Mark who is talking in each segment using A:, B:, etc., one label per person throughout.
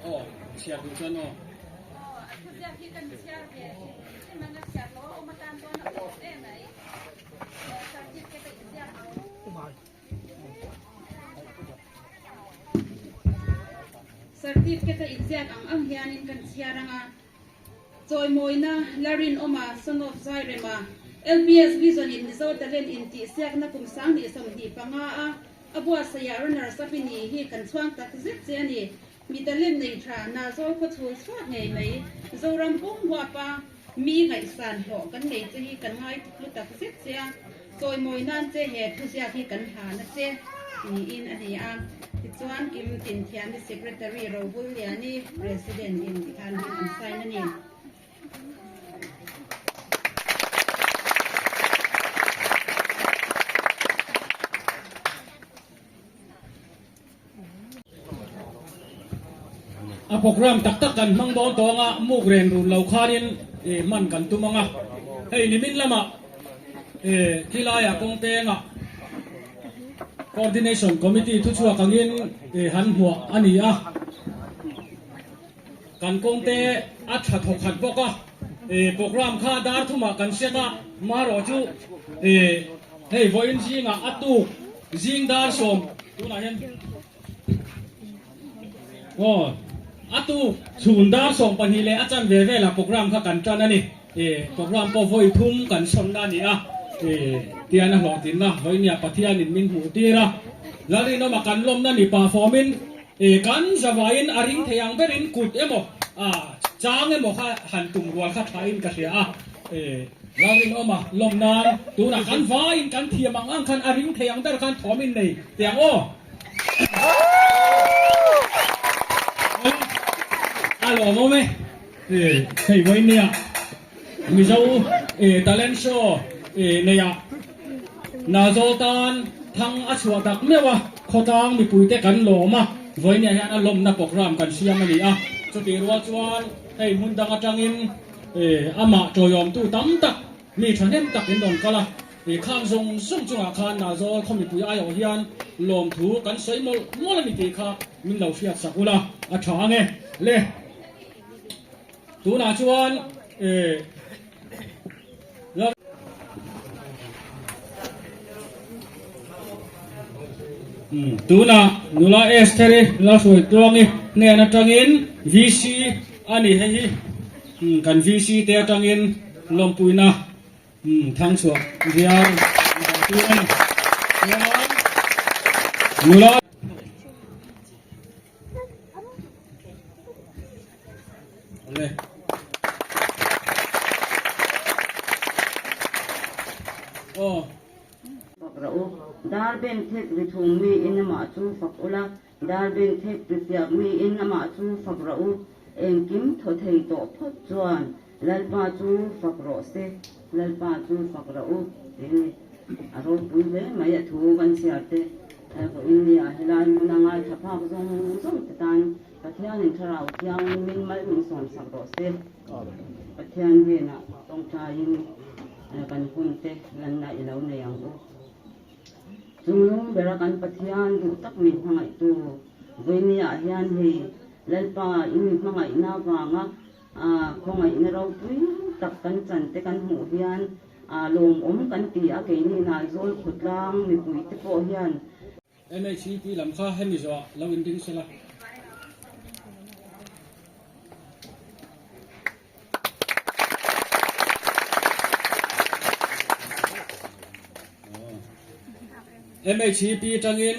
A: Aw chhiar duh chuan aw.
B: Certificate a inziak ang ang hianin kan chhiar ang a, Chawimawina Larinawma Son of Zairema, LPS Vision in Mizo Talent intihsiakna kum 2025 a a buatsaihah runners up i ni hi kan chhuang tak zet che a ni. Mi talent nei tha Nazawl khaw chhul chhuak ngei mai Zoram pum huapa mi ngaihsan hlawh kan nei che hi kan ngai hlu tak zet che a, chawimawi nan che he thuziak hi kan hlan a che niin a ni a. Tichuan Kim Tinthiani Secretary Robulliani President in tikhan hming an sign a ni.
A: A program tak tak kan hmang dawn tawng a, muk ren run lo khanin hman kan tum ang a. Hei nimin lamah khilaiah kawngtengah Coordination Committee thuchhuak angin han hmuah a ni a. Kan kawngte a tha thawkhat bawk a, program kha dar thumah kan set a, marawh chu hei vawiin zingah a tuk zing dar sawm tunah hian aw a tuk chhun dar 12 leh a chanve velah program kha kan tan a ni. Program pawh vawi thum kan sawnna a ni a, tian a hlawhtlinna vawinia Pathianin min hmuh tir a, Lalrinawma kan lawmna ni pah fawmin Kan zavaiin a ring thei ang berin kut emaw chang emaw kha han tum rual kha thain ka hria a, Lalrinawma lawm nan tunah kan vaiin kan thiam ang ang khan a ring thei ang ber khan thawm in nei teh ang aw. A lawmawm e, hei vawinia Mizo talent show neia Nazawl tan thang a chhuah tak meuh a, khawtlang mipuite kan lawm a, vawinia hian a lawmna program kan siam a ni a, chutih rual chuan hei hmun dang atangin amah tawiawmtu tam tak mi thahnem tak in rawn kal a, khang zawng zawng chungah khan Nazawl khaw mipui aiawh hian lawmthu kan sawi mawlh mawlh a ni tih kha min lo hriat sak ula a tha ang e le. Tunah chuan Tunah nula Estheri Lalhruai Tluangi hnen atangin VC a ni hei hi kan VC te atangin lawmpuina thangchhuah viau tur a ni. Nula
C: Fak rawh u. Dar beng thek ri thung mi in amah chu fak ula, dar beng thek ri fiak mi in amah chu fak rawh u. Engkim thaw thei tawh phawt chuan Lalpa chu fak rawh se, Lalpa chu fak rawh u tih a ni. A ropui hle mai a thu kan chhiar te vawiin nia helai hmuna ngaithla phak zawng zawng te tan Pathianin Thlarau Thianghlimin mal min sawmsak rawh se. Pathian hnenah tawngtaiin kan hun te lanna i lo nei ang u. Chunglung bera kan Pathian duh tak min hmangaihtu vawinia hian hei Lalpa i mi hmangaihna avanga khawngaihna ropui tak kan chan te kan hmuh hian lawmawm kan ti a, keini Nalzawl khawtlang mipui te pawh hian.
A: MHEP lam kha hemi zawhah lo inring sela. MHEP tangin.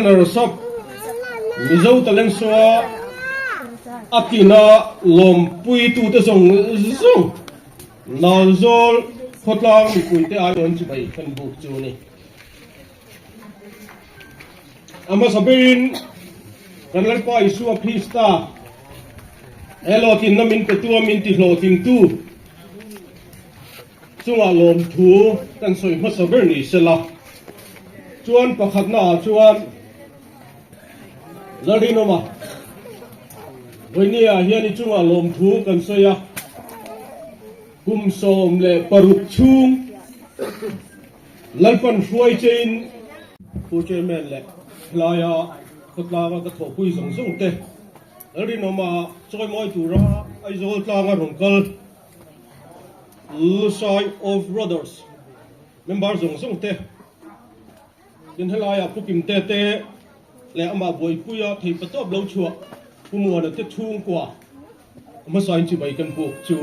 D: Runners Up Mizo Talent Show-a a tina lawmpuitute zawng zawng Nalzawl khawtlang mipuite aiawin chibai kan buk chu a ni. A hmasa berin kan Lalpa Isua Krista he hlawhtlinna min petu a min tihlawhtlingtu chungah lawmthu kan sawi hmasa ber ni sela. Chuan pakhatna ah chuan Lalrinawma Vawinia hian i chungah lawmthu kan sawi a, kum 16 chhung Lalpan hruai chein Pu Chairman leh helaia khawtlanga ka thawhpui zawng zawng te Lalrinawma chawimawi tura Aizawl tlanga rawn kal Lusai Off Roaders member zawng zawng te tin helaia Pu Kimte te leh amah buaipuia theipatawp lo chhuah Pu Muana te chhungkua Hmasain chibai kan buk chu.